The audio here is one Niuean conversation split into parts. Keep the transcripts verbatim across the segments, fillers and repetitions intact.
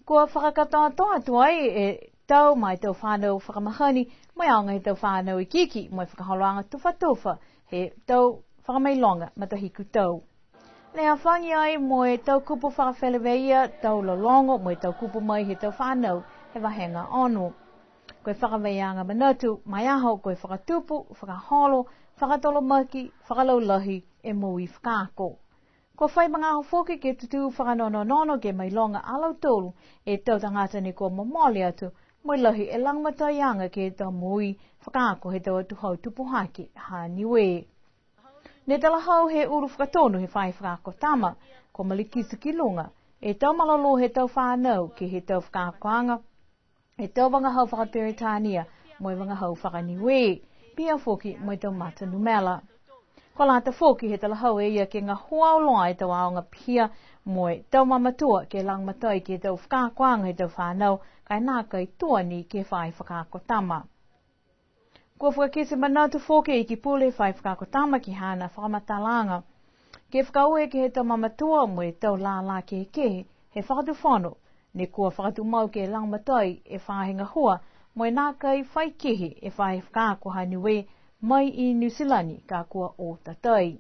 Kua fakakatoatoa atu ai e tau ma e tau fanau fakamahani, mo e aoga he tau fanau ikiiki, mo e fakaholoaga tufatufa he tau fakamailoga matahiku tau. Ne hafagi ai mo e tau kupu fakafeleveia, tau lologo, mo e tau kupu mai he tau fanau he vahega ono. Ko e fakaveiaga manatu ma e aho, ko e fakatupu, fakaholo, fakatolomaki, fakalaulahi e moui fakaako. Kua fai magaaho foki ke tutū fakanononono ke mailoga a lautolu e tau tagata ne kua momole atu, mo e lahi e lagomataiaga ke he tau moui fakaako he tau atuhau tupu hake ha Niue. Ne talahau he ulu fakatonu he faahi fakaako tama, ko Malikiti Kiluga, e tau malolō he tau fanau ke he tau fakaakoaga, e tau vagahau fakaperitania, mo e vagahau fakaniue, pihia foki mo e tau mata numela. Kua lata foki he talahau e ia ke gahua auloa e tau aoga pihia mo e tau mamatua ke lagomatai ke he tau fakaakoaga he tau fanau, ka e nākai tuani ke he faahi fakaako tama. Kua fakakite manatu foki e Ikipule he faahi fakaako tama ke he haana fakamatalaaga ke fakaaue ke he tau mamatua mo e tau lālā kehekehe he fakatufono, ne kua fakatumau ke lagomatai e faahi gahua, mo e nākai fai kehe e faahi fakaako ha Niue mai i Niu Silani ka kua o tatai.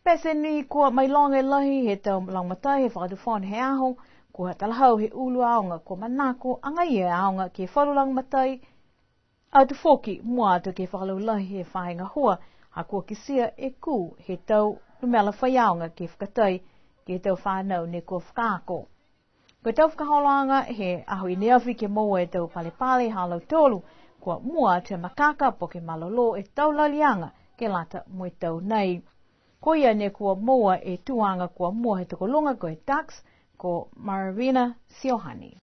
Pete ni kua mailoga e lahi he tau lagomatai he fakatufono he aho, kua talahau he ulu aoga kua manako agaia e aoga ke falu lagomatai atu foki mua atu ke fakalaulahi he faahi gahua, ha kua kitia e kū he tau numela faiaoga ke fakatai ke he tau fanau ne kua fakaako. Ko e tau fakaholoaga he aho i neafi ke moua e tau palepale ha lautolu, kua mua atu he makaka po ke malolō e tau laliaga ke lata mo e tau nei. Ko ia ne kua moua e tuaga kua mua he tokoluga ko e Dux, ko Marvina Siohani.